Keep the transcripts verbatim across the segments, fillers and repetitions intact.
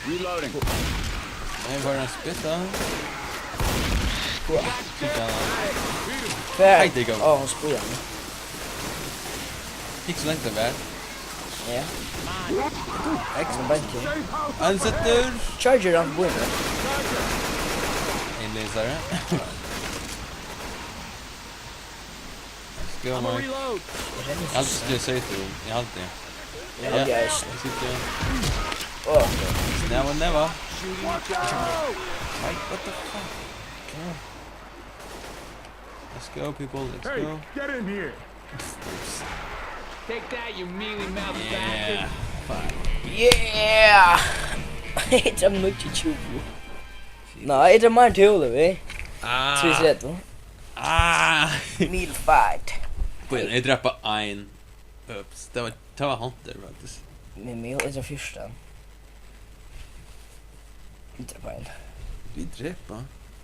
Reloading. Nei, var det en spytt, da? Hva? Hei, Digga. Å, hon sporer meg. Ikke så lenge det var. Ja. Extra. Ansetter. Charger han på. En lesare. Let's go, Mike. Jeg hadde ikke safe room. Jeg hadde det. Ja, ja. Jeg sitter. Å. Never, never. Mike, what the fuck? Come on. Let's go, people. Let's go. Hey, get in here. Take that, you mealy-mouthed bastard. Yeah. Fuck. Yeah. It's a much too. Nei, it's a man too, vi. Ah. Tríogtretivu. Ah. Meal fight. Wait, eg drepa ein. Ups, det var, det var Hunter, faktisk. Men meal er fjúrtan. Vit drepa ein. Vit drepa.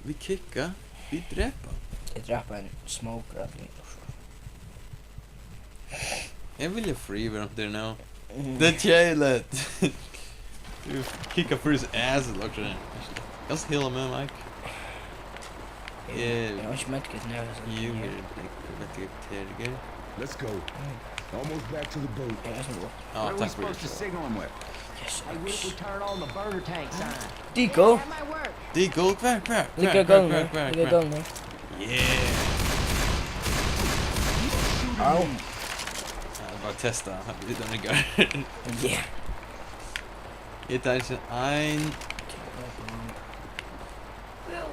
Vit kicka. Vit drepa. Eg drap ein smoker av mínum. Eg vil jo free vera der nú. Mhm. Det er kjedelig. Du kicker for his ass, eller noe sånt. Just heal him, Mike. Yeah. Eg har ikki medkit nær. You will take the medkit here again. Let's go. Almost back to the boat. Ja, eg skal gå. Ah, takk for det. Where are we supposed to signal him with? Yes, I wish we turn on the burner tank sign. Deagle. Deagle, hvar, hvar, hvar, hvar? Ligger i gangen, ligger i gangen. Yeah. Au. Ja, bara testa. Vi tar den igång. Yeah. Eg taki ein.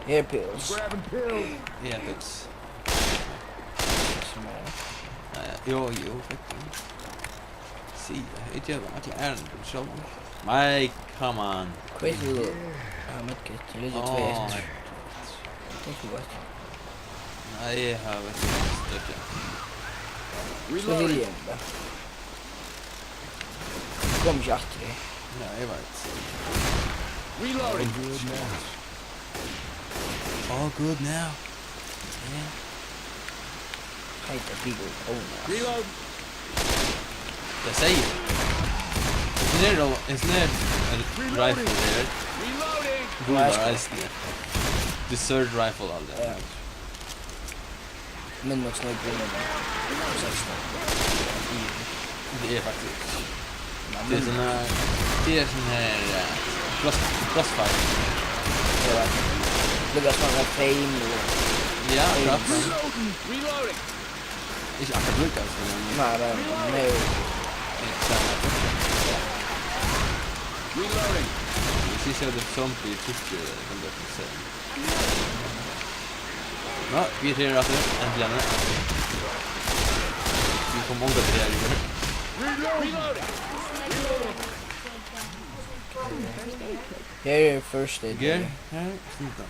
Her er pills. Grabbing pills. Ja, pills. Smá. Ja, ja. Jo, jo, fekk du. Sí, eg geri allar ærindi sjálvur. Mike, come on. Hvat er tú? Ja, medkit. Eg vil tvey eftir. Thank you, boy. Nei, eg havi ikki støtti. So heal eg bara. Kom ikki aftur, eg. Ja, eg veit. Reloading. All good now. All good now. Yeah. Hide the people. Oh, no. Reload. Tað sigi eg. Isn't there a, isn't there a rifle there? Reloading. Gud, nice. Desert rifle, alder. Ja. Min nok snøy på sekstan. Det er faktisk. Tað er sånn her, tað er sånn her, eh, cross-, crossfire. Ja. Lukka sånn her fame og ja, fame. Crossfire. Reloading. Ikki akkurat lukka, men nei, nei, nei. Reloading. Eg skal seta zombie, eh, den der. Nå, vit eru her aftur, endiliga. Vit koma ongantíð her, jú. Her er first aid. Her, her, snudda.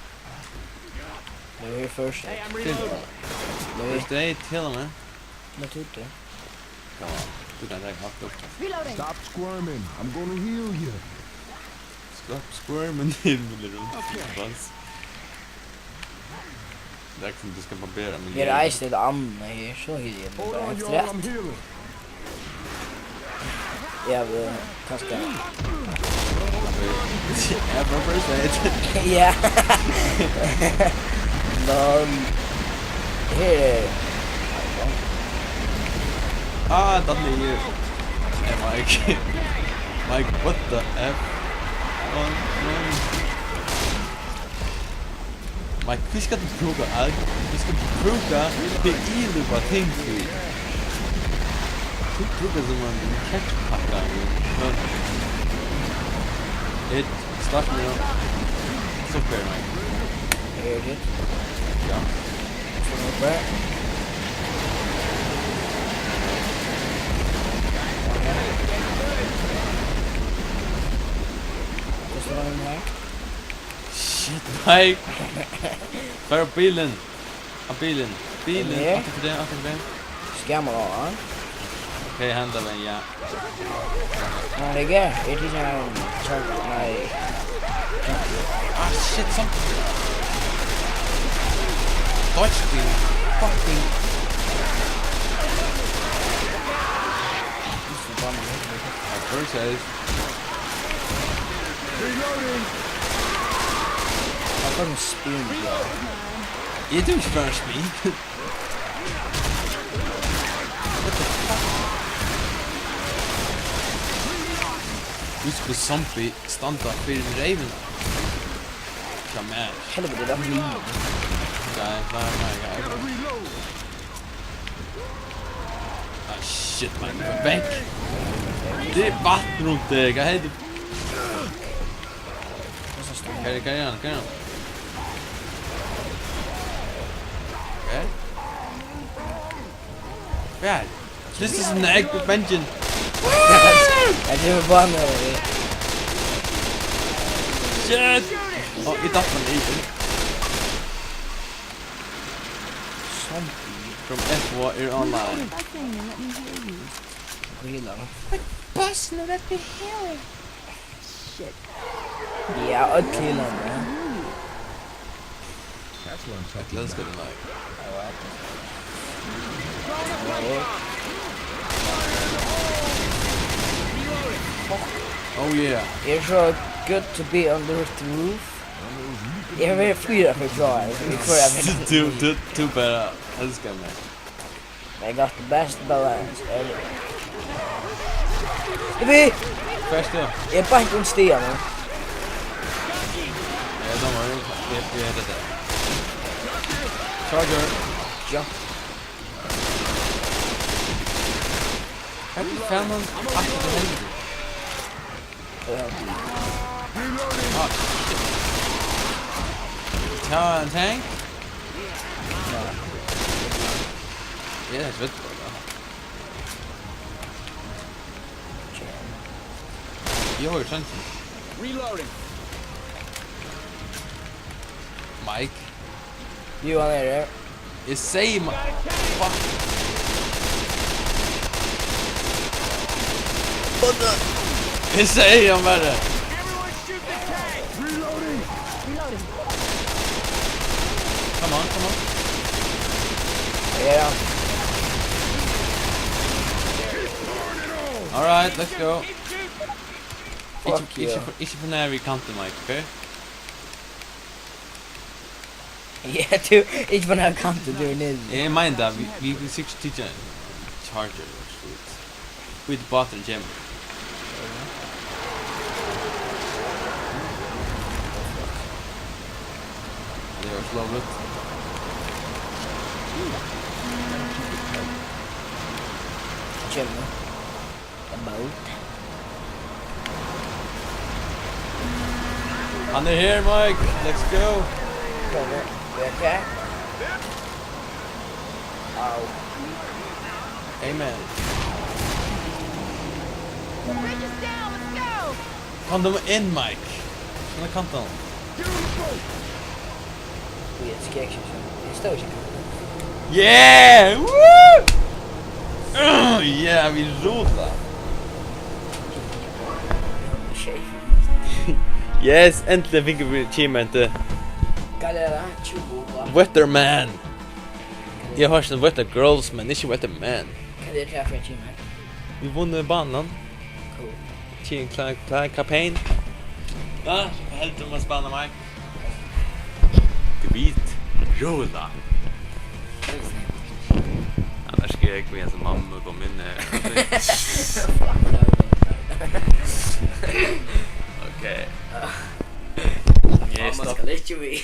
Her er first aid. First aid, til og med. Lát út tað. Come on, tú kanst taka hatt upp. Reloading. Stop squirming. I'm gonna heal you. Stop squirming. Bas. Det er ikke som du skal barbere, men her er eisini eitt annað her, so heili eg meg bara eftir at. Ja, men kanska. Ja, bara first aid. Ja. Men her er ah, den er jo. Hey, Mike. Mike, what the F? Run, run. Mike, hví skal tú brúka alt? Tú skal brúka tað yvirhøvur ting fyri. Tú brúkar sum ein ketchup-pakka. Eitt, start nú. So fer, Mike. Er tað? Ja. So nú bara. Hvussu var hon her? Shit, Mike. Hvar er bilin? Á, bilin. Bilin. Her. Aftur fyri teg, aftur fyri teg. Skal man ha hann? Ok, henda vegin, ja. Nei, tað er greitt. Eg tykki hann, nei. Ah, shit, som dodge the fucking. Where it says. Reloading. How come spin? You do first me. What the fuck? Vit skulu zombie standa fyri reyvina. Hjá mær. Helviti, tað er lív. Nei, nei, nei, nei. Ah, shit, man. Vekk. Tað er vatn rundt teg. Hvat heitir? Hvar er, hvar er hann? Hvar er hann? Hvar? Hvar? This is an egg with vengeance. Eg drev bara við. Shit! Ó, eg datt hann í. Zombie from F one er online. Hví er hann? Like busting, let me hear it. Shit. Ja, øll til hann, ja. Eg elski teg, Mike. Oh yeah. It's so good to be under the roof. Eg vil flyga for joy. Tú, tú, tú bara elskar meg. I got the best balance ever. Ibi! Hvar ert tú? Eg er beint undir stiganum. Yeah, don't worry. Eg, eg er død. Charger. Jump. Hvat í fanin? Akkurát til helviti. Ja. Ah, shit. Tað ein tank? Ja. Ja, tað er svett. Eg havi tankin. Reloading. Mike. Jú, hann er her. Eg sigi, ma-, fuck. What the? Eg sigi hann bara. Everyone shoot the tank! Reloading! Reloading. Come on, come on. Yeah. All right, let's go. Fuck ikki, ikki yeah. Fyri, ikki fyri nær við kantin, Mike, ok? Ja, tú, ikki bara hava kant, tú er niður. Eg meini tað, vit, vit, vit sikkurt tikið ein charger, ella okkurt. Vit báturin kemur. Tað er ov slowligt. Kemur. About. Hann er her, Mike. Let's go. Kemur. Er tað? Au. Amen. Bridge is down. Let's go. Kom nú inn, Mike. Hann er kantan. Eg skal ikki, eg stóð ikki. Yeah! Woo! Uh, yeah, vit rula. Yes, endiliga fingu vit achievement. Hvat er tað? Tjúgu. Weatherman. Eg havi høyrt um Weather Girls, men ikki Weatherman. Hvat er tað fyri achievement? Vit vunnu banan. Cool. Team Clan, Clan Campaign. Ja, so heldur um at spæla, Mike. Gud, rula. Annars skal eg gå igjen som mamma og gå min, eh, ok. Yes, mamma skal ikki við.